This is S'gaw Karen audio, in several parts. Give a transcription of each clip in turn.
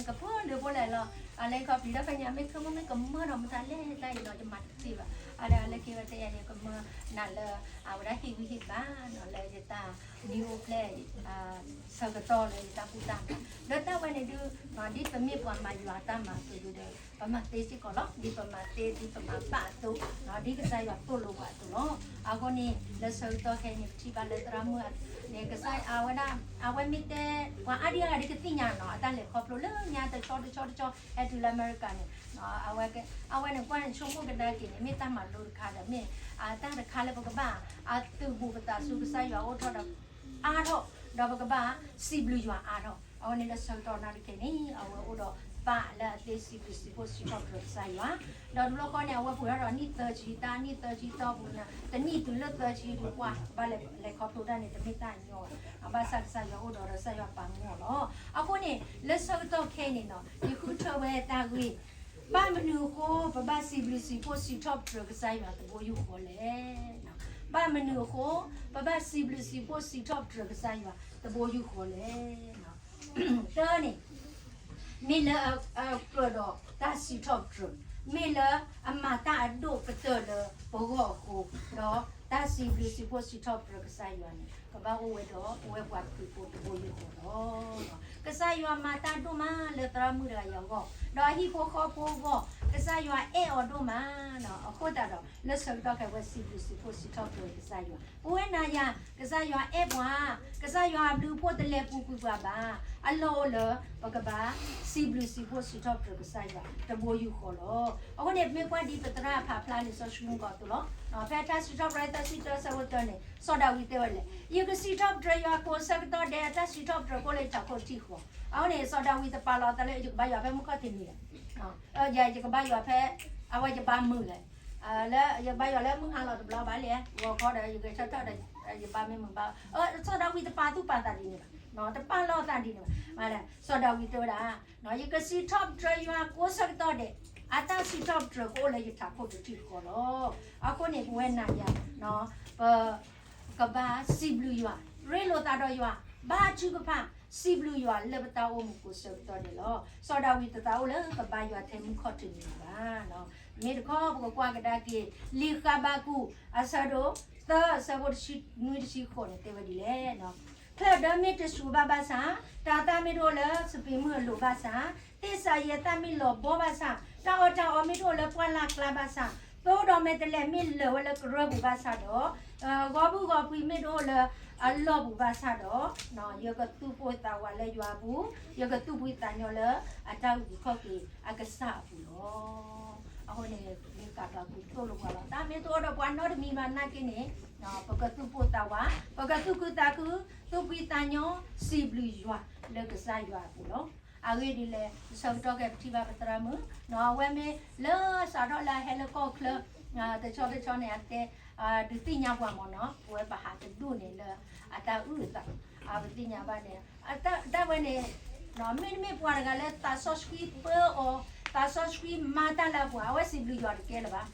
ကဖိဒုးဖိလဲၣ်လီၤ. အလဲၤခီဖျိဒီးဖဲညါ မ့ၢ်ဆိကမိၣ်မ့ၢ်ကမၢဒီးမတၤလဲၣ်တၢ်အံၤနီၤ ယမၤတသ့ဘၣ်. အဒီးလၢခံဝဲတယၤန့ၣ် ကမၢနၤလၢ အဝဲဒၣ်ဟ့ၣ်ဂံၢ်ဟ့ၣ်ဘါနီၤ လၢယတၢ်နံၤအိၣ်ဖျဲၣ် ဆၢကတီၢ်လၢယတၢ်ဘူၣ်တၢ်မၤ ဒီးတၢ်ဝဲန့ၣ်ဒုး ဒ်ပမ့ၢ်ပှၤမၤယွၤတၢ်မၤအသိးဒုးဒီး ပမၤသ့စ့ၢ်ကီးလီၤ. ဒ်ပမၤသ့ ဒ်ပမၤဘၣ်အသိး ဒ်ကစၢ်ယွၤသိၣ်လိပှၤအသိးလီၤ. အဃိန့ၣ် လၢဆၢကတီၢ်ခဲအံၤန့ၣ် ပထံၣ်ဘၣ်လၢသရၣ်မုၣ်န့ၣ် ကစၢ်အဝဲဒၣ် အဝဲမ့ၢ်တဲ ပှၤအါဒံအါဂၤဒ်ကသ့ၣ်ညါနီၤ အတၢ်လဲၤခီဖျိလၢညါတဆီတဆီတဆီ ဟဲတုၤလၢအမဲရကၤန့ၣ် အဝဲန့ၣ်ကွၢ်န့ၣ်ဆိကမိၣ်ကဒါက့ၤန့ၣ် မ့ၢ်တၢ်မၤလိတခါဒီး မ့ၢ်အတၢ်တခါလၢပကဘၣ် အသုးဘူးပသးဆူကစၢ်ယွၤအိၣ်ထီၣ်ဒီး အါထီၣ် ဒီးပကဘၣ်စံးဘျုးယွၤအါထီၣ်. အဝဲန့ၣ်လၢဆၢကတီၢ်နၣ်ရက့ၤန့ၣ် အဝဲအိၣ်ဒီးပၢ်လၢအသ့စံးဘျုးစံးဖှိၣ်စံးထီၣ်ပတြၢၤကစၢ်ယွၤ ဒီးတဘျီဃီန့ၣ် အဝဲပှဲၤထီၣ်ဒီးနံၣ်သၢဆံ တၢ်နံၣ်သၢဆံတီၢ်ပူၤန့ၣ် တနံၣ်တုၤလၢသၢဆံပူၤကွၢ် ဘၣ်လဲၤခီဖျိတၢ်န့ၣ် တမ့ၢ်တၢ်ညီဘၣ်. ဘၣ်ဆၣ်ကစၢ်ယွၤအိၣ်ဒီးဒီးကစၢ်ယွၤပာ်မူအီၤလီၤ. အဃိန့ၣ် လၢဆၢကတီၢ်ခဲအံၤန့ၣ်နီၤ ယဃုထၢဝဲတၢ်ဂ့ၢ် ဘၣ်မနုၤအဃိ ပဘၣ်စံးဘျုးစံးဖှိၣ်စံးထီၣ်ပတြၢၤကစၢ်ယွၤတဘိယူၢ်ဃီလဲၣ်. ဘၣ်မနုၤအဃိ ပဘၣ်စံးဘျုးစံးဖှိၣ်စံးထီၣ်ပတြၢၤကစၢ်ယွၤတဘိယူၢ်ဃီလဲၣ်. တၢ်န့ၣ် မ့ၢ်လၢအကြၢးဒီးတၢ်စံးထီၣ်ပတြၢၤ, မ့ၢ်လၢအမၤတၢ်အဒိၣ်ကတၢၢ်လၢပဂီၢ်အဃိ, ဒီးတၢ်စံးဘျုးစံးဖှိၣ်စံးထီၣ်ပတြၢၤကစၢ်ယွၤန့ၣ် ကဘၣ်အိၣ်ဝဲဒီးပဝဲပှၤခရံာ်ဖိတဘိယူၢ်ဃီလီၤ. ကစၢ်ယွၤမၤတၢ်ဒိၣ်မးလၢသရၣ်မုၣ်တဂၤအံၤအဂီၢ်, ဒီးအဟံၣ်ဖိဃီဖိအဂီၢ်, ကစၢ်ယွၤအဲၣ်အီၤဒိၣ်မး, အဃိသတးဒီး လၢဆၢကတီၢ်ခဲအံၤ ပဝဲစံးဘျုးစံးဖှိၣ်စံးထီၣ်ပတြၢၤကစၢ်ယွၤ, ပဝဲနၤယၤ ကစၢ်ယွၤအဲၣ်ပှၤ, ကစၢ်ယွၤအဘျုးအဖှိၣ်တလဲၤပူၤကွံာ်ပှၤဘၣ်, အလီၢ်အိၣ်လၢ ပကဘၣ်စံးဘျုးစံးဖှိၣ်စံးထီၣ်ပတြၢၤကစၢ်ယွၤတဘိယူၢ်ဃီလီၤ. အဃိန့ၣ် ပမ့ၢ်ကွၢ်ဒ်ပသရၣ်အဖးဖျါလံာ်စီဆှံမုၢ်ကီၢ်သိးလီၤ. ဖဲတၢ်စံးထီၣ်ပတြၢၤသၢဆံတၢ ဆၢဖိတၢန့ၣ် စီၤဒၤဝံးတဲဝဲလဲၣ်, ယကစံးထီၣ်ပတြၢၤယွၤကိးဆၢကတီၢ်ဒဲး အတၢ်စံးထီၣ်ပတြၢၤကအိၣ်လၢယထးခိၣ်တထံၣ်ဃီ. အဃိန့ၣ် စီၤဒၤဝံးတပာ်လီၤအသးလၢ ယကဘါယွၤဖဲမုၢ်ခီၣ်ထံးန့ၣ်လဲၣ်, ယကဘါယွၤဖဲ အဝဲယဘါမုာ်လဲၣ်, လၢယဘါယွၤလၢမုၢ်ဟါလီၤတဘျီဘၣ်လဲၣ်, ဂီၤခီဒီးယဂဲၤဆၢထၢၣ်ဒီး ယဘါမ့ၢ်မုာ်ဘၣ်, စီၤဒၤဝံးတပာ်သူၣ်ပာ်သးဒ်န့ၣ်ဘၣ်, တပာ်လီၤအသးဒ်န့ၣ်ဘၣ်. စီၤဒၤဝံးတဲဝဲဒၣ် ယကစံးထီၣ်ပတြၢၤယွၤကိးဆၢကတီၢ်ဒဲး, အတၢ်စံးထီၣ်ပတြၢၤကအိၣ်လၢယထးခိၣ်တထံၣ်ဃီလီၤ. အဃိန့ၣ် ပဝဲနၤယၤ ပ ကဘၣ်စံးဘျုးယွၤ, ရ့လိာ်သးဒီးယွၤ, ဘါထုကဖၣ်, စံးဘျုးယွၤလၢပတၢ်အိၣ်မူကိးဆၢကတီၢ်ဒဲးလီၤ. စီၤဒၤဝံးတသးအိၣ်လၢကဘါယွၤထဲမုၢ်ခီၣ်ထံးန့ၣ်ဘၣ်. မ့ၢ်တခီ ပကကွၢ်ကဒါက့ၤ လံာ်ဃဘးကူာ် အဆၢဒိၣ်သၢ အဆၢဖိတဆံနွံတဆံဃိးန့ၣ် တဲဝဲဒ်လဲၣ်, ချၢၣ်ဒၢမ့ၢ်တဆူးဘၣ်ဘၣ်ဆၣ်, တၤသၣ်မ့ၢ်တအိၣ်လၢစပံးမုၢ်အလိၤဘၣ်ဆၣ်, သ့ၣ်စးယဲၢ်သၣ်မ့ၢ်လီၤဘီဘၣ်ဆၣ်, တၢ်အီၣ်တၢ်အီမ့ၢ်တအိၣ်လၢပှၢ်လၢ်ကျါဘၣ်ဆၣ်, သိဒီးမဲာ်တဲးလဲးမ့ၢ်လၢာ်ဝဲလၢကရၢၢ်ပူၤဘၣ်ဆၣ်ဒီး ဂီၤဖုၣ်ဂီၤဖှံးမ့ၢ်တအိၣ်လၢအလီၢ်ပူၤဘၣ်ဆၣ်ဒီး, ယကသူၣ်ပိၢ်သးဝးလၢယွၤအပူၤ, ယကသူၣ်ဖှံသးညီလၢအတၢ်အုၣ်က့ၤခီၣ်က့ၤအကစၢ်အပူၤလီၤ. အဃိန့ၣ် လံာ်ဃဘးကူာ်သိၣ်လိပှၤလီၤ. တၢ်မ့ၢ်တအိၣ်ဒီးပှၤနီတမံၤဘၣ်နာ်က့န့ၣ်, ပကသူၣ်ပိၢ်သးဝး, ပကသူၣ်ခုသးခု, သူၣ်ဖှံသးညီ, စံးဘျုးယွၤလၢကစၢ်ယွၤအပူၤလီၤ. အဂ့ၢ်ဒ်လဲၣ်, ဆၢကတီၢ်ခဲအံၤပထံၣ်ဘၣ်ပသရၣ်မုၣ်, အဝဲမ့ၢ်လၢစးထီၣ်လၢအဟဲလၢကီၢ်ချၢ, တဆီတဆီန့ၣ် အတဲ ဒုးသ့ၣ်ညါပှၤမ့ၢ်နီၤ, ပဝဲပဟးတဒူၣ်န့ၣ်လၢအတၢ်အုၣ်အသး, ပသ့ၣ်ညါဘၣ်န့ၣ်, တၢ်ဝဲန့ၣ် မ့တမ့ၢ်ပှၤတဂၤလၢသးစီဆှံပၢအီၤ, သးစီဆှံမၤတၢ်လၢအပှၤ, အဝဲစံးဘျုးယွၤတကဲလၢၤဘၣ်.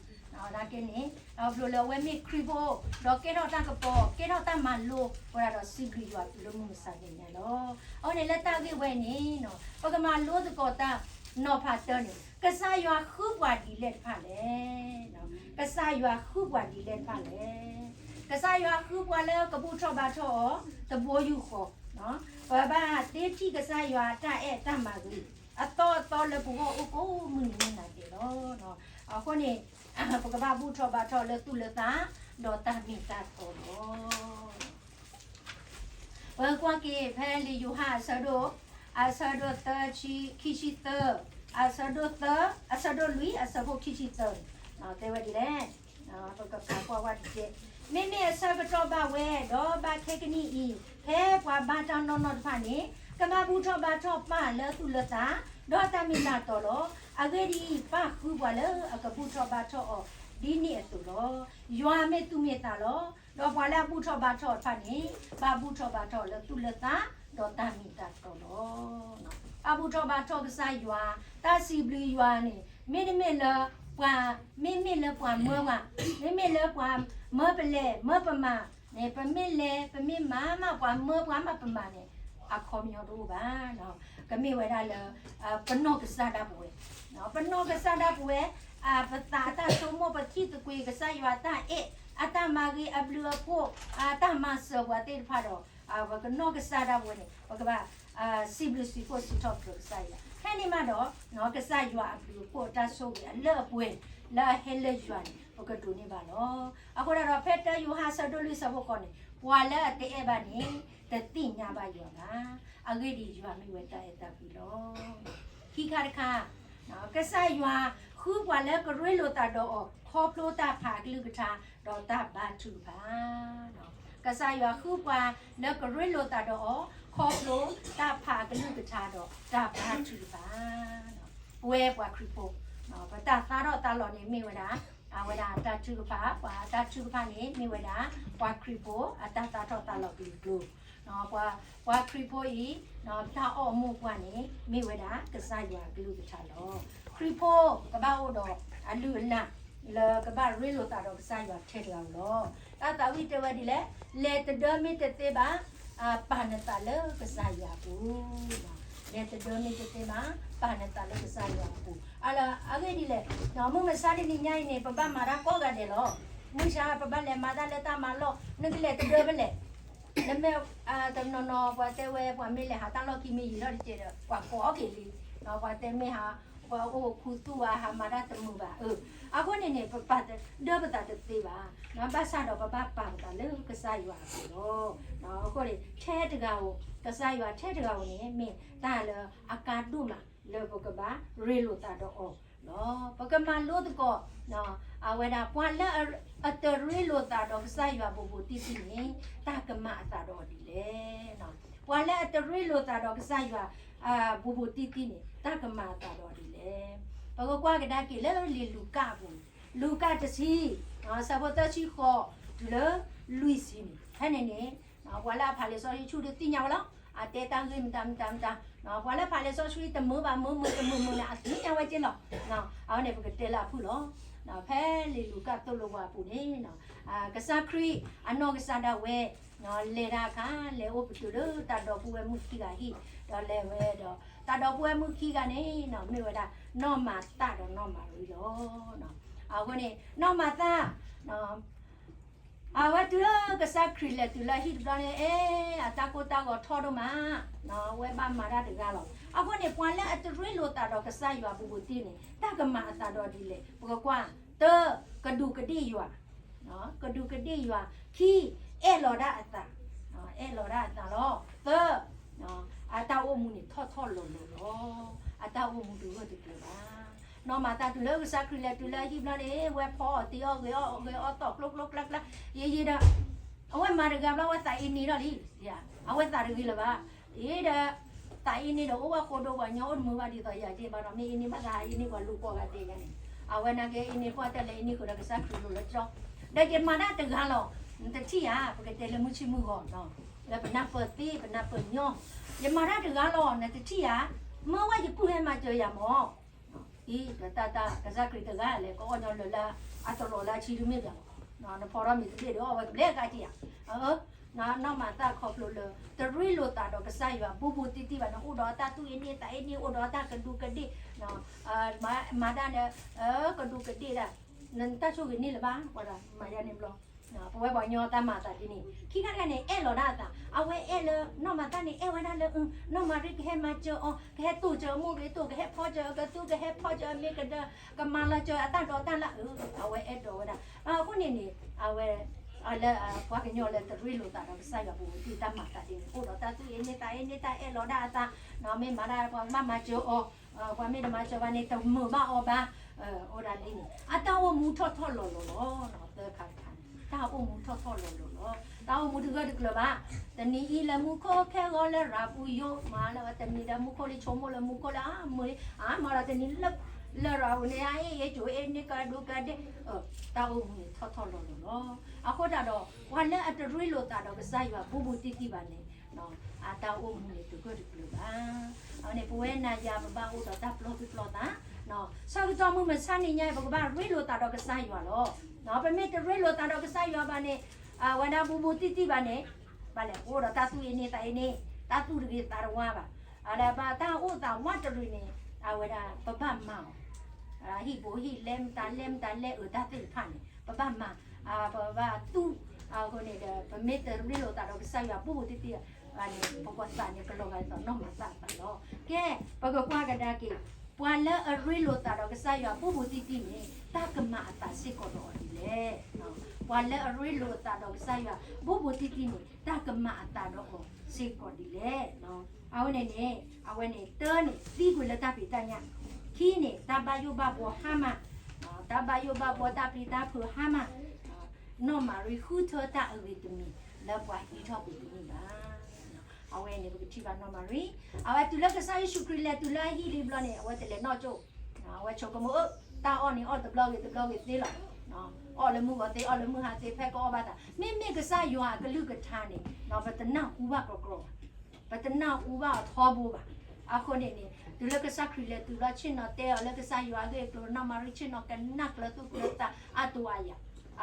နာ်က့န့ၣ် ဘျီလၢအဝဲမ့ၢ်ခရံာ်ဖိ, ဒီးကဲထီၣ်တၢ်ကပီၤ, ကဲထီၣ်တၢ်မၤလိ, ဝဲဒၣ်ဒီးစံးဘျုးယွၤတုၤလၢမုၢ်မဆါတနံၤညါလီၤ. အဃိန့ၣ် လၢတၢ်ဂ့ၢ်ဝဲန့ၣ် ပကမၤလိသကိးတၢ်နီၤဖးတၢ်န့ၣ် ကစၢ်ယွၤဃုပှၤဒ်လဲၣ်တဖၣ်လဲၣ်. ကစၢ်ယွၤဃုပှၤဒ်လဲၣ်တဖၣ်လဲၣ်. ကစၢ်ယွၤဃုပှၤလၢကဘူၣ်ထီၣ်ဘါထီၣ်အီၤတဘိယူၢ်ဃီ, ပဘၣ်သ့ထံၣ်ကစၢ်ယွၤအတၢ်အဲၣ်တၢ်မၤဂ့ၤ အသီအသီလၢပဂီၢ်အိၣ်ကိးမုၢ်နံၤမုၢ်နၤဒဲးလီၤ. အဃိန့ၣ် ပကဘၣ်ဘူၣ်ထီၣ်ဘါထီၣ်လၢသူၣ်လၢသး ဒီးတၢ်မ့ၢ်တၢ်တီလီၤ. ပကွၢ်က့ၤဖဲလံာ်ယိၤဟၣ်အဆၢဒိၣ်, အဆၢဒိၣ်သၢ ခံဆံသၢ, အဆၢဒိၣ်သၢ, အဆၢဒိၣ်လွံၢ် အဆၢဖိခံဆံသၢန့ၣ် တဲဝဲဒ်လဲၣ်. ပကဖးကွၢ်ဝဲတက့ၢ်. မ့မ့ၢ်အဆၢကတီၢ်ဘၣ်ဝဲ, ဒီးဘၣ်ခဲကနံၣ်အံၤ, ဖဲပှၤဘါတၢ်နီၢ်နီၢ်တဖၣ်န့ၣ် ကဘၣ်ဘူၣ်ထီၣ်ဘါထီၣ်ပၢ်လၢသူၣ်လၢသး, ဒီးတၢ်မ့ၢ်တၢ်တီလီၤ. အဂ့ၢ်ဒ်အံၤ, ပၢ်ဃုပှၤလၢအကဘူၣ်ထီၣ်ဘါထီၣ်အီၤဒ်န့ၣ်အသိးလီၤ. ယွၤမ့ၢ်သူၣ်မ့ၢ်သးလီၤ. ဒီးပှၤလၢအဘူၣ်ထီၣ်ဘါထီၣ်အီၤတဖၣ်န့ၣ် ဘၣ်ဘူၣ်ထီၣ်ဘါထီၣ်လၢသူၣ်လၢသး ဒီးတၢ်မ့ၢ်တၢ်တီလီၤ. ဘၣ်ဘူၣ်ထီၣ်ဘါထီၣ်ကစၢ်ယွၤ, တၢ်စံးဘျုးယွၤန့ၣ် မ့တမ့ၢ်လၢပှၤ, မ့မ့ၢ်လၢပှၤမၢပှၤ, မ့မ့ၢ်လၢပှၤမၢပလဲၤမၢပမၤန့ၣ် ပမ့ၢ်လဲၤ ပမ့ၢ်မၤမး ပှၤမၢပှၤမးပမၤန့ၣ် အခီပညီတအိၣ်ဘၣ်. ကမ့ၢ်ဝဲဒၣ်လၢ ပနီၢ်ကစၢ်ဒၣ်ပဝဲ, ပနီၢ်ကစၢ်ဒၣ်ပဝဲ, ပသးအတၢ်ဆိကမိၣ် ပထံၣ်သကွံာ်ကစၢ်ယွၤအတၢ်အဲၣ် အတၢ်မၤဂ့ၤ အဘျုးအဖှိၣ် အတၢ်မၤစၢၤပှၤသ့ၣ်တဖၣ်ဒီး ပကနီၢ်ကစၢ်ဒၣ်ပဝဲန့ၣ် ပကဘၣ် စံးဘျုးစံးဖှိၣ်စံးထီၣ်ပတြၢၤကစၢ်ယွၤ. ဖဲန့ၣ်မးဒီး ကစၢ်ယွၤအဘျုးအဖှိၣ်အတၢ်ဆိၣ်ဂ့ၤအလၢအပှဲၤ လၢအဟဲလၢယွၤန့ၣ် ပကဒိးန့ၢ်ဘၣ်လီၤ. အဃိဒီး ဖဲတၢယိၤဟၣ်ဆၢဒိၣ်လွံၢ်ဆၢဖိဃိးန့ၣ် ပှၤလၢအတအဲၣ်ဘၣ်န့ၣ် တသ့ၣ်ညါဘၣ်ယွၤဘၣ်. အဂ့ၢ်ဒ်အံၤ, ယွၤမ့ၢ်ဝဲတၢ်အဲၣ်တၢ်ကွံလီၤ. ခံခါတခါ, ကစၢ်ယွၤဃုပှၤလၢကရ့လိာ်သးဒီးအီၤ ခီဖျိတၢ်ဖးအကလုၢ်ကထါ ဒီးတၢ်ဘါထုကဖၣ်. ကစၢ်ယွၤဃုပှၤလၢကရ့လိာ်သးဒီးအီၤ ခီဖျိတၢ်ဖးအကလုၢ်ကထါဒီးတၢ်ဘါထုကဖၣ်. ပဝဲပှၤခရံာ်ဖိ, ပတၢ်သါထီၣ်သါလီၤန့ၣ်မ့ၢ်ဝဲဒၣ် အဝဲဒၣ်တၢ်ထုကဖၣ်, ပှၤတၢ်ထုကဖၣ်န့ၣ်မ့ၢ်ဝဲဒၣ် ပှၤခရံာ်ဖိအတၢ်သါထီၣ်သါလီၤကလုာ်ကျိာ်. ပှၤခရံာ်ဖိအံၤ တၢ်အီၣ်မူပှၤန့ၣ် မ့ၢ်ဝဲဒၣ်ကစၢ်ယွၤအကလုၢ်ကထါလီၤ. ခရံာ်ဖိကဘၣ်အိၣ်ဒီးအလုၢ်အလၢ် လၢကဘၣ်ရ့လိာ်သးဒီးကစၢ်ယွၤထဲတဂၤဧိၤလီၤ. တၢ်သးဝံၣ်တဲဝဲဒ်လဲၣ်, လဲၤတဒၢမ့ၢ်တသ့ဘၣ်, ပာ်နသးလၢကစၢ်ယွၤအပူၤ. လဲၤတဒၢမ့ၢ်တသ့ဘၣ်, ပာ်နသးလၢကစၢ်ယွၤအပူၤ. အလၢအဂ့ၢ်ဒ်လဲၣ်, မုၢ်မဆါတနံၤညါအံၤန့ၣ် ပဘၣ်မၤတၢ်ကိးဂၤဒဲးလီၤ. မုၢ်ဆါပဘၣ်လဲၤမၤတၢ်လၢတၢ်မၤလီၢ်, နကလဲၤတဒၢဖဲလဲၣ်. နမ့ၢ် တနီၤနီၤ ပှၤတဲဝဲ ပှၤမ့ၢ်လဲၤဟးတၢ်လီၢ်ခံမ့ၢ်ယံာ်ထီၣ်တက့ၢ်ဒီး ပှၤကိးအီၣ်က့ၤလံ. ပှၤတဲမ့ၢ်ဟး ပှၤအိၣ်ခူသူၣ်ဝဲ ဟးမၤတၢ်တမုာ်ဘၣ်. အဃိန့ၣ်န့ၣ် ပပာ်တဒၢပသးတသ့ဘၣ်. ဘၣ်ဆၣ်ဒီးပဘၣ်ပာ်ပသးလၢကစၢ်ယွၤအပူၤလီၤ. အဃိန့ၣ် ထဲတဂၤဧိၤ, ကစၢ်ယွၤထဲတဂၤဧိၤန့ၣ် မ့ၢ်တၢ်လၢအကါဒိၣ်မး လၢပကဘၣ်ရ့လိာ်သးဒီးအီၤလီၤ. ပကမၤလိသကိး အဝဲဒၣ် ပှၤလၢအတရ့လိာ်သးဒီးကစၢ်ယွၤဘူးဘူးတံၢ်တံၢ်န့ၣ် တၢ်ကမၤအသးဒီးအီၤဒ်လဲၣ်. ပှၤလၢအတရ့လိာ်သးဒီးကစၢ်ယွၤ ဘူးဘူးတံၢ်တံၢ်န့ၣ် တၢ်ကမၤအသးဒီးအီၤဒ်လဲၣ်. ပကကွၢ်ကဒါက့ၤလၢလံာ်လူၤကၣ်အပူၤန့ၣ်, လူၤကၣ်တဆံ, ဆၢဖိသၢဆံဃိး တုၤလၢလွံၢ်ဆံန့ၣ်, ဖဲန့ၣ်န့ၣ် ပှၤလၢအဖးလံာ်စီဆှံဆူၣ်ဒုးသ့ၣ်ညါဝဲလီၤ. အတဲတၢ်ဂ့ၢ်မတၤမတၤမတၤ, ပှၤလၢဖးလံာ်စီဆှံတမုာ်ဘၣ်မုာ်မုာ်တမုာ်မုာ်န့ၣ် အသ့ၣ်ညါဝဲက့လီၤ. အဝဲန့ၣ် ပကတဲလၢအဖုၣ်လီၤ. ဖဲလံာ်လူၤကၣ်သိၣ်လိပှၤအပူၤန့ၣ် ကစၢ်ခရံာ်အနီၢ်ကစၢ်ဒၣ်ဝဲ လဲၤတၢ်အခါ လဲၤအိၣ်ပတုာ်လၢတၢ်ဒီပုၢ်ဝဲၢ်မုၣ်ခံဂၤဟံၣ်, ဒီးလဲၤဝဲဒီး တၢ်ဒီပုၢ်ဝဲၢ်မုၣ်ခံဂၤန့ၣ် မ့ၢ်ဝဲဒၣ် နီၢ်မၤသၣ်ဒီးနီၢ်မၤရံလီၤ. အဃိန့ၣ် နီၢ်မၤသၣ် အဝဲတုၤလၢကစၢ်ခရံာ်လဲၤတုၤလၢအဟံၣ်တဘျီန့ၣ် အဲ အတၢ်ကိၢ်တၢ်ဂီၤထီၣ်ဒိၣ်မး, အဝဲဘၣ်မၤတၢ်တဂၤလီၤ. အဃိန့ၣ် ပှၤလၢအတရ့လိာ်သးဒီးကစၢ်ယွၤဘူးဘူးတံၢ်န့ၣ် တၢ်ကမၤအသးဒီးဒ်လဲၣ်. ပကကွၢ်, တၢ, ကဒူးကဒ့ၣ်ယွၤ, ကဒူးကဒ့ၣ်ယွၤ, ခံ, အဲၣ်လီၤဒၣ်အသး, အဲၣ်လီၤဒၣ်အသးလီၤ. သၢ, အတၢ်အိၣ်မူန့ၣ်ထီၣ်ထီၣ်လီၤလီၤလီၤ. အတၢ်အိၣ်မူတဂၢၢ်တကျၢၤဘၣ်. နီၢ်မၤသၣ်တုၤလၢကစၢ်ခရံာ်လဲၤတုၤလၢအဟံၣ်ဘျီန့ၣ် ဝဲဖီအီၣ်တ့ၤအီၣ်ဂ့ၤအီၣ်ဂ့ၤအီၣ်သီၣ်ကျိကျိကျါကျါ, ယံာ်ယံာ်ဒီး အဝဲမၤတဂၤဘျီ အဝဲသးအ့န့ဒီးလံ, အဝဲသးတဂ့ၤလၢၤဘၣ်. အ့ဒီး သးအ့န့ဒီး အိၣ်ဘၣ်ဃိဒိပှၤညီအိၣ်တမုာ်ဘၣ်ဒ်သိးယၤက့ဘၣ်ဒီး မ့ၢ်အ့န့ဘၣ်သးအ့န့ပှၤလူၤကိးဂၤဒဲးယၤန့ၣ်, အဝဲနာ်က့အ့န့ကွၢ်တၢ်လဲၤအ့န့ဃုာ်ဒီးကစၢ်ခရံာ်လိၤလၢကၠီ, ဒီးယမၤတၢ်တဂၤလီၤ. နတထံၣ်ဧါ, ပကတဲလၢမုၢ်ဆ့ၣ်မုၢ်ဂီၤ လၢပနၢ်ပၢၢ်သ့ ပနၢ်ပၢၢ်ညီ, ယမၤတၢ်တဂၤလီၤ နတထံၣ်ဧါ, မၢဝဲယပုၢ်ဟဲမၤစၢၤယၤမၢ်. အံၤ ဒီးတၢ်တၢ်ကစၢ်ခရံာ်တဂၤလဲၤကအီၣ်ညီလၢလၢ အတလီၤလၢအဆံဒုမ့ၢ်ဘၣ်လီၤ. နဖီထီၣ်မ့ၤတဘ့ၣ်ဒီးအီၣ်ဝဲကဘျဲကါက့ဧါ. နီၢ်မၤသၣ်ခီဖျိလၢ တရ့လိာ်သးဒီးကစၢ်ယွၤဘူးဘူးတံၢ်တံၢ်ဘၣ်န့ၣ် အိၣ်ဒီးအတၢ်သူၣ်အ့န့သးအ့န့ အိၣ်ဒီးအတၢ်ကဒူးကဒ့ၣ်, မၤတၢ်န့ၣ် ကဒူးကဒ့ၣ်ဒၣ်, နတၢ်ဆိၣ်ဂ့ၤန့ၢ်လၢၤဘၣ် ပှၤဒီးမၤယါန့ၣ်ဘျီ ပဝဲပှၤကညီတၢ်မၤအသးဒ်န့ၣ် ခံခါတခါန့ၣ် အဲၣ်လီၤဒၣ်အသး, အဝဲအဲၣ်လၢ နီၢ်မၤသၣ်န့ၣ် အဲၣ်ဝဲဒၣ်လၢ နီၢ်မၤရံကဟဲမၤစၢၤအီၤ, ကဟဲတိၢ်စၢၤအမိၢ်ဂ့ၤတိၢ်, ကဟဲဖီစၢၤအကသူ, ကဟဲဖီစၢၤအမ့ၢ်ကဒၢ, ကမၤလီၤစၢၤအတၢ်ဒိးတၢ်လၢအ, အဝဲအဲၣ်ဒိးဝဲဒၣ်. အဃိန့ၣ်န့ၣ် အဝဲ လၢပှၤကညီလၢတရ့လိာ်သးဒီးကစၢ်ယွၤဘူးဘူးတံၢ်တၢ်မၤသးဒ်န့ၣ် အိၣ်ဒီးတၢ်သူၣ်အ့န့သးအ့န့ တၢ်အဲၣ်လီၤဒၣ်အသး, မ့ၢ်မၤဒၣ်ပှၤကဘၣ်မၤစၢၤအီၤ, ပှၤမ့ၢ်တမၤစၢၤဘၣ်န့ၣ် တမုာ်ဘၣ်အီၤဘၣ်, အိၣ်ဒၣ်ဒ်န့ၣ် အတၢ်အိၣ်မူထီၣ်ထီၣ်လီၤလီၤလီၤ. သၢခါတခါန့ၣ် တၢ်အိၣ်မူထီၣ်ထီၣ်လီၤလီၤလီၤ. တၢ်အိၣ်မူတဂၢၢ်တကျၢၤဘၣ်. တနံၤအံၤလၢမူခိၣ် ခဲဂီၤလၢရၤပူၤယိာ်, မၤလၢတနံၤဒီးမူခိၣ်လံ ဆိကမိၣ်လၢမူခိၣ်လၢအမုာ်လံ, အါမၤဒီးတနံၤလၢ လၢရၤပူၤန့ၣ် အအ့ၣ်အ့ၣ်ကၠိအ့ၣ်န့ၢ်ကဒူးကဒ့ၣ်, တၢ်အိၣ်မူန့ၣ်ထီၣ်ထီၣ်လီၤလီၤလီၤ. အဃိသတးဒီး ပှၤလၢအတရ့လိာ်သးဒီးကစၢ်ယွၤဘူးဘူးတံၢ်တံၢ်ဘၣ်န့ၣ် အတၢ်အိၣ်မူန့ၣ်တဂၢၢ်တကျၢၤဘၣ်. အဝဲန့ၣ် ပဝဲနၤယၤပဘၣ်အိၣ်ဒီးတၢ်ပျီသူၣ်ပျီသး, ဆၢကတီၢ်မုၢ်မဆါနံၤညါအံၤ ပကဘၣ်ရ့လိာ်သးဒီးကစၢ်ယွၤလီၤ. ပမ့ၢ်တရ့လိာ်သးဒီးကစၢ်ယွၤဘၣ်န့ၣ် အဝဲဒၣ်ဘူးဘူးတံၢ်တံၢ်ဘၣ်န့ၣ် ဘၣ်လဲၣ် ပအိၣ်ဒီးတၢ်သူၣ်အ့န့သးအ့န့ တၢ်သူၣ်တဂ့ၤသးတဝါဘၣ်. အလၢဘၣ်တၢ်အိၣ်သးဝးတရံးန့ၣ် အဝဲဒၣ်ပဘၣ်မၤအီၤ ဟံၣ်ဘိဟံၣ်လဲ မတၤလဲမတၤလဲအၢတၢ်သ့ၣ်တဖၣ်န့ၣ် ပဘၣ်မၤ, ပဘၣ်သူၣ်, အဃိန့ၣ်ဒီး ပမ့ၢ်တရ့လိာ်သးဒီးကစၢ်ယွၤဘူးဘူးတံၢ်တံၢ်န့ၣ် ပကီၢ်သးန့ၣ် ကလီၤဂာ်ဒ်သိးနီၢ်မၤသးအသးလီၤ. ကဲ, ပကကွၢ်ကဒါက့ၤ ပှၤလၢအရ့လိာ်သးဒီးကစၢ်ယွၤဘူးဘူးတံၢ်တံၢ်န့ၣ် တၢ်ကမၤအသးစ့ၢ်ကီးဒီးအီၤဒ်လဲၣ်. ပှၤလၢအရ့လိာ်အသးဒီးကစၢ်ယွၤဘူးဘူးတံၢ်တံၢ်န့ၣ် တၢ်ကမၤအသးဒီးအီၤစ့ၢ်ကီးဒ်လဲၣ်. အဝဲန့ၣ်န့ၣ် အဝဲန့ၣ်တၢန့ၣ် သံကွံာ်လၢတၢ်ဖံးတၢ်ညၣ်, ခံန့ၣ် တၢ်ဘၣ်ယိၣ်ဘၣ်ဘှီဟါမၢ်, တၢ်ဘၣ်ယိၣ်ဘၣ်ဘှီတၢ်ပျံၤတၢ်ဖုးဟါမၢ်, နီၢ်မၤရံဃုထၢတၢ်အဂ့ၤတမံၤ လၢပှၤဟံးထီၣ်ကွံာ်တန့ၢ်ဘၣ်. အဝဲန့ၣ် ပကထံၣ်ဘၣ်နီၢ်မၤရံ, အဝဲတုၤလၢကစၢ်ယ့ၣ်ၡူးခရံာ်လဲၤတုၤလၢအဟံၣ်လံဘျီန့ၣ် အဝဲတလဲၤနီၣ်ကၠိၣ်, အဝဲဆိကမိၣ် တၢ်အီၣ်န့ၣ်အီၣ်တဘျီဂ့ၤတဘျီဂ့ၤသ့လီၤ. အီၣ်လၢမုၢ်ဂီၤသ့ အီၣ်လၢမုၢ်ဟါသ့ ဖဲကအီၣ်ဘၣ်သး မ့မ့ၢ်ကစၢ်ယွၤအကလုၢ်ကထါန့ၣ် ပတနၢ်ဟူဘၣ်ကြီကြီဘၣ်. ပတနၢ်ဟူဘၣ်အီၤထီဘိဘၣ်. အဃိန့ၣ်န့ၣ် တုၤလၢကစၢ်ခရံာ်လဲၤတုၤလီၤ ဆ့ၣ်နီၤတဲအီၤလၢကစၢ်ယွၤအဂ့ၢ်အကျိၤ နီၢ်မၤရံဆ့ၣ်နီၤကနၣ်ကျၢၤသူၣ်ကျၢၤသးအါတိၤအါယၤ,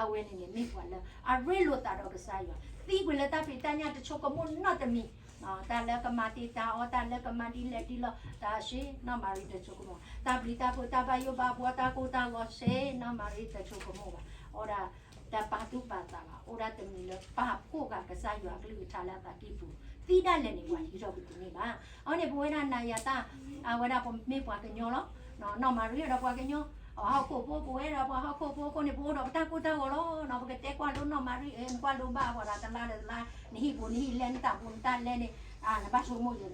အဝဲန့ၣ်န့ၣ် မ့ၢ်ပှၤလၢအရ့လိာ်သးဒီးကစၢ်ယွၤ သံကွံာ်လၢတၢ်ဖံးတၢ်ညၣ်တဆိကမိၣ်နီတမံၤ, တၢ်လၢကမၤတံာ်တာ်အီၤ တၢ်လၢကမၤဒ်လဲၣ်ဒ်လဲၣ် တၢ်ဆ့ နီၢ်မၤရံတဆိကမိၣ်, တၢ်ပျံၤတၢ်ဖုး တၢ်ဘၣ်ယိၣ်ဘၣ်ဘှီ တၢ်ကိၢ်တၢ်ဂီၤဆ့ နီၢ်မၤရံတဆိကမိၣ်ဘၣ်. အိၣ်ဒၣ် တၢ်ပာ်သူၣ်ပာ်သးဘၣ်, အိၣ်ဒၣ်တမံၤလၢပာ်ဖှိၣ်ဃာ်ကစၢ်ယွၤအကလုၢ်ကထါလၢအသးကံၢ်ပူၤ, သံဒၣ်လဲာ်န့ၣ် ပှၤဟံးထီၣ်ကွံာ်တန့ၢ်ဘၣ်. အဃိန့ၣ် ပဝဲဒၣ်နၤယၤတၢ်, အဝဲဒၣ်ပမ့ၢ်ပှၤကညီလီၤ. နီၢ်မၤရံဒီးပှၤကညီ, အဟီၣ်ခိၣ်ဖိ ပဝဲဒီးပှၤဟီၣ်ခိၣ်ဖိအဃိန့ၣ် ပအိၣ်ဒီးပတၢ်ကိၢ်တၢ်ဂီၤလီၤ. ပကတဲကွၢ်လိနီၢ်မၤရံ နကွၢ်လိဘၣ်ပှၤဒီးတလါဒီးတလါ, နဟံၣ်ပူၤနဟံၣ်လဲ နတၢ်ပူၤနတၢ်လဲန့ၣ်, နဘၣ်ဆိကမိၣ်ယဲ,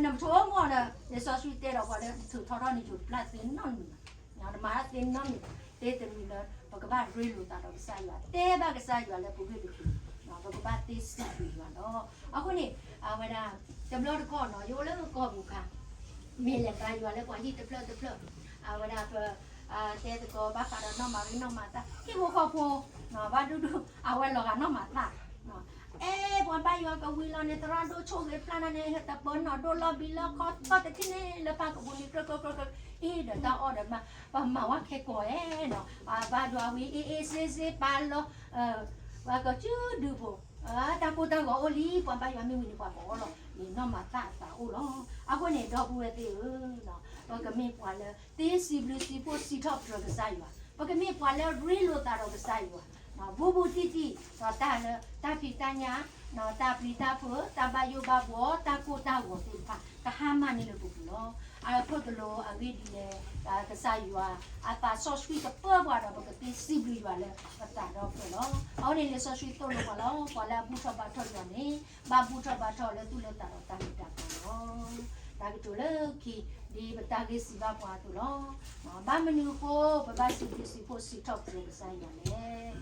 နမဆိကမိၣ်ဒီး လံာ်စီဆှံတဲဒီးပှၤလၢ နထုးထီထီၣ်နယူၤပျၢ်သ့နီတမံၤဘၣ်. နမၤတၢ်သ့နီတမံၤ, သ့တမံၤလၢ ပကဘၣ်ရ့လိာ်သးဒီးကစၢ်ယွၤ, တဲဘၣ်ကစၢ်ယွၤလၢပဂ့ၢ်ပကျိၤ, ပကဘၣ်သ့စံးဘျုးယွၤလီၤ. အဃိန့ၣ် အဝဲဒၣ် တဘျီတခီၣ်နီၤ ယအိၣ်လၢကီၢ်ပူၤခါ, မ့ၢ်လဲၤဘါယွၤလၢပှၤဟံၣ်တဖျၢၣ်တဖျၢၣ်, အဝဲဒၣ်ပ တဲသကိးဘၣ်ဃးဒီးနီၢ်မၤရံနီၢ်မၤသး ဟံၣ်ဖိဃီဖိ, ဘၣ်ဒူဒူ အဝဲလီၤဂာ်နီၢ်မၤသး, အဲ ပှၤဘါယွၤကဝံၤလီၤန့ၣ် သရၣ်ဒိၣ်ဆိၣ်ဂ့ၤပျၢ်နၤန့ၣ် တပၢၤနီၣ်ဒိၣ်လီၤဘံလီၤခီသီၣ်တထံၣ်န့ၣ် လၢပၢ်ကပူၤန့ၣ် ကြၢးကြၢးကြၢးကြၢး အ့ၣ်ဒီးတၢ်အီၣ်ဒီးမး ပှၤမၤဝဲခဲကိာ်ဧဲနီၤ, ဘၣ်ဒွးဝံၤ အ့ၣ်အ့ၣ်စ့စ့ပာ်လီၤ, ပှၤကစုဒုဖိ, တၢ်ကိၢ်တၢ်ဂီၤအိၣ်လံ ပှၤဘါယွၤမ့ၢ်ဝံၤန့ၣ် ပှၤကအီၣ်လီၤန့ၣ် နီၢ်မၤသးအသးအိၣ်လီၤ. အဃိန့ၣ် ဒီပုၢ်ဝဲၢ်သ့ၣ်ဧၢ, ပကမ့ၢ်ပှၤလၢ သ့စံးဘျုးစံးဖှိၣ်စံးထီၣ်ပတြၢၤကစၢ်ယွၤ, ပကမ့ၢ်ပှၤလၢရ့လိာ်သးဒီးကစၢ်ယွၤ, ဘူးဘူးတံၢ်တံၢ် ဒီးတၢ်လၢတၢ်ဖံးတၢ်ညၣ်, တၢ်ပျံၤတၢ်ဖုး တၢ်ဘၣ်ယိၣ်ဘၣ်ဘှီ တၢ်ကိၢ်တၢ်ဂီၤသ့ၣ်တဖၣ် ကဟါမၢ်န့ၢ်လၢပပူၤလီၤ. အခိၣ်တလိၤအဂ့ၢ်ဒ်လဲၣ်, ကစၢ်ယွၤအသးစီဆှံကပၢပှၤဒီး ပကသ့စံးဘျုးယွၤလၢပသးဒီဖျၢၣ်လီၤ. အဃိန့ၣ် လံာ်စီဆှံသိၣ်လိပှၤလီၤ, ပှၤလၢအဘူၣ်ထီၣ်ဘါထီၣ်ယွၤန့ၣ် ဘၣ်ဘူၣ်ထီၣ်ဘါထီၣ်လၢသူၣ်လၢသးဒီးတၢ်ဂံၢ်တၢ်ဘါလီၤ. တၢ်ကတိၤလၢခံ ဒ်ပတၢ်ဂ့ၢ်စံးဘၣ်ပှၤအသိးလီၤ. ဘၣ်မနုၤအဃိ ပဘၣ်စံးဘျုးစံးဖှိၣ်စံးထီၣ်ပတြၢၤကစၢ်ယွၤလဲၣ်.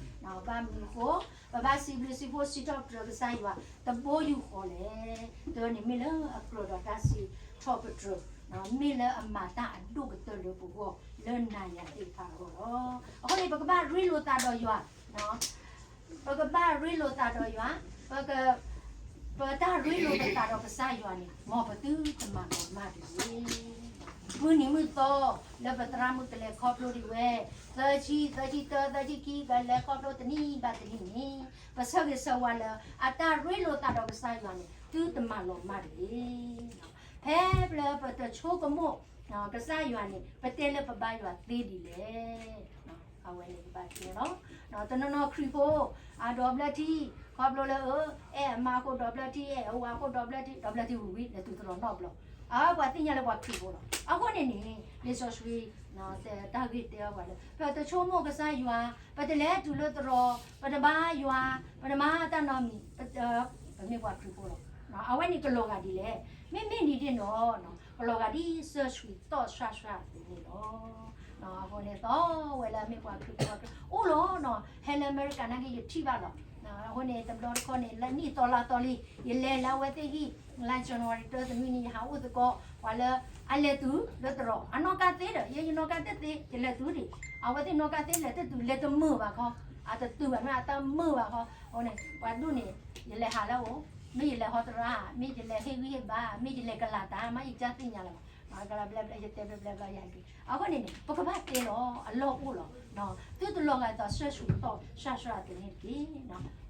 ဘၣ်မနုၤအဃိ ပဘၣ်စံးဘျုးစံးဖှိၣ်စံးထီၣ်ပတြၢၤကစၢ်ယွၤ တဘိယူၢ်ဃီလဲၣ်. တၢ်န့ၣ်မ့ၢ်လၢအကြၢးဒီးတၢ်စံးထီၣ်ပတြၢၤ, မ့ၢ်လၢအမၤတၢ်အဒိၣ်ကတၢၢ်လၢပဂီၢ် လၢနၤယၤသ့ၣ်တဖၣ်အဂီၢ်လီၤ. အဃိန့ၣ် ပကဘၣ်ရ့လိာ်သးဒီးယွၤ ပကဘၣ်ရ့လိာ်သးဒီးယွၤ, ပက, ပတၢ်ရ့လိာ်ပသးဒီးကစၢ်ယွၤန့ၣ် မ်ပသုတမၤလီၤမၢ်တဂ့ၤ. မုၢ်နံၤမုၢ်သီ လၢပသရၣ်မုၣ်ကလဲၤခီဖျိဒံးဝဲ, သၢဆံ, သၢဆံတၢ, သၢဆံခံ, ကလဲၤခီဖျိတနံၤဘၣ်တနံၤန့ၣ်, ပဆၢဂ့ၤဆၢဝါလၢ အတၢ်ရ့လိာ်သးဒီးကစၢ်ယွၤန့ၣ် သုတမၤလီၤမၢ်တဂ့ၤ. ဖဲလၢပတဆိကမိၣ် ကစၢ်ယွၤန့ၣ် ပတဲလၢပဘါယွၤသ့ဒ်လဲၣ်. အဝဲန့ၣ်ကဘၣ်သ့လီၤ. တနီၤနီၤခရံာ်ဖိ အဒိးဘျၢထံ, ခီဖျိလၢအ, အဲၣ်အမါအဃိဒိးဘျၢထံ, အဲၣ်အဝၤအဃိဒိးဘျၢထံ, ဒိးဘျၢထံဝံၤဝံၤ လဲၤတုၤသရိာ်နီတဘျီ. အဝဲပှၤသ့ၣ်ညါလၢပှၤခရံာ်ဖိလီၤ. အဃိန့ၣ်န့ၣ် လံာ်စီဆှံ တၢ်ဂ့ၢ်တဲအီၤပှၤလၢ ပတဆိကမိၣ်ကစၢ်ယွၤ, ပတလဲၤတုၤလၢသရိာ်, ပတဘါယွၤ, ပတမၤတၢ်နီတမံၤ, ပမ့ၢ်ပှၤခရံာ်ဖိလီၤ. အဝဲန့ၣ်ကလီၤဂာ်ဒ်လဲၣ်. မ့မ့ၢ်ဒ်န့ၣ်ဒီး ကလီၤဂာ်ဒ်စီဆှံသီၣ်ဆှၣ်ဆှၣ်အသိးန့ၣ်လီၤ. အဃိန့ၣ် သီဝဲလၢအမ့ၢ်ပှၤခရံာ်ဖိ အိၣ်လီၤနီၤ, ဟဲလၢအမဲရကၤနာ်က့ ယထံၣ်ဘၣ်လီၤ. အဃိန့ၣ် တဘျီတခီၣ်န့ၣ် လၢနံၣ်သီလါသီလံ, ယလဲၤလၢအဝဲသ့ၣ်ဟံၣ် လါ January တၢ်သနွံန့ၣ် ယဟးအိၣ်သကိး ပှၤလၢ အလဲၤတုၤလၢသရိာ်, အနီၣ်ကါသ့ဒီး ယဲယနီၣ်ကါတသ့, ယလဲၤတုၤဒံး, အဝဲသ့ၣ်နီၣ်ကါသ့လဲၤတတုၤ လဲၤတမုာ်ဘၣ်ခီ, အတတုၤဘၣ်မ့ၢ်အတၢ်မုာ်ဘၣ်ခီ, အဃိန့ၣ် ပှၤဒိၣ်န့ၣ် ယလဲၤဟးလၢအအိၣ်, မ့ၢ်ယလဲၤဟီတရါ, မ့ၢ်ယလဲၤဟ့ၣ်ဂံၢ်ဟ့ၣ်ဘါ, မ့ၢ်ယလဲၤကလၤတၢ်, မ့ၢ်ယတၢ်သ့ၣ်ညါလၢၤဘၣ်. ကလးဘျဲဘျဲ ယတဲဘျဲဘျဲဘျဲယၤက့ၤ အဃိန့ၣ်န့ၣ် ပကဘၣ်တဲလီၤ အလီၢ်အိၣ်လီၤ. သုတလီၤဂာ်ဒီးဆှၢဆူၣ်ထီၣ် ဆှၢဆှၢတန့ၢ်တက့ၢ်.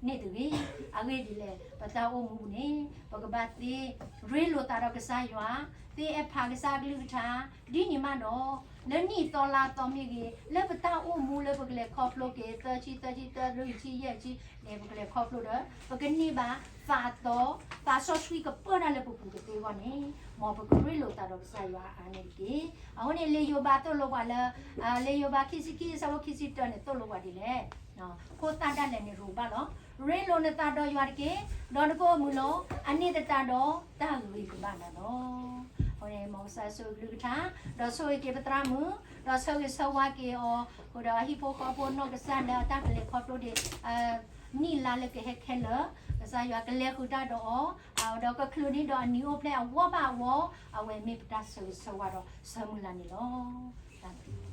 န့ၣ်တဂ့ၤ. အဂ့ၢ်ဒ်လဲၣ် ပတၢ်အိၣ်မူန့ၣ် ပကဘၣ်သ့ ရ့လိာ်သးဒီးကစၢ်ယွၤ, သ့အဲၣ်ဖးကစၢ်အကလုၢ်ကထါ, ဒ်န့ၣ်မးဒီး လၢနံၣ်သီလါသီမ့ၢ်ဂ့ၤ, လၢပတၢ်အိၣ်မူလၢပကလဲၤခီဖျိက့ၤ သၢဆံ သၢဆံသၢ လွံၢ်ဆံ ယဲၢ်ဆံန့ၣ် ပကလဲၤခီဖျိဒီး ပကန့ၢ်ဘၣ်သးသီ, သးစီဆှံကပၢတၢ်လၢပပူၤကသ့အဂီၢ်န့ၣ်, မ်ပကရ့လိာ်သးဒီးကစၢ်ယွၤအါန့ၣ်တက့ၢ်. အဃိန့ၣ် လံာ်ယိၤဘးသိၣ်လိပှၤလၢ လံာ်ယိၤဘးခံဆံခံ အဆၢဖိခံဆံတၢန့ၣ် သိၣ်လိပှၤဒ်လဲၣ်. ဖိသၣ်ဒၣ်လဲာ်န့ၣ် ရိးဘၣ်လီၤ. ရ့လိာ်နသးဒီးယွၤတက့ၢ်, ဒီးနကအိၣ်မုာ်လီၤ. အန့ၣ်သတးဒီး တၢ်ဂ့ၤကဘၣ်နၤလီၤ. အဃိန့ၣ် မ်ကစၢ်ဆိၣ်ဂ့ၤကလုၢ်ကထါ, ဒီးဆိၣ်ဂ့ၤက့ၤပသရၣ်မုၣ်, ဒီးဆၢဂ့ၤဆၢဝါက့ၤအီၤ, ဃုာ်ဒီးအဟံၣ်ဖိဃီဖိနီၢ်ကစၢ်လၢအတၢ်ကလဲၤခီဖျိဒံး နံၣ်လါလၢကဟဲခဲလၢာ်, ကစၢ်ယွၤကလဲၤဃုာ်တၢ်ဒီးအီၤ, ဒီးကချုးန့ၢ်ဒီးအနံၤအိၣ်ဖျဲၣ်အဝီဘၣ်အဝီ, အဝဲမ့ၢ်ပတၢ်ဆၢဂ့ၤဆၢဝါဒီးဆၢမုၢ်လၢ်န့ၣ်လီၤ. တၢ်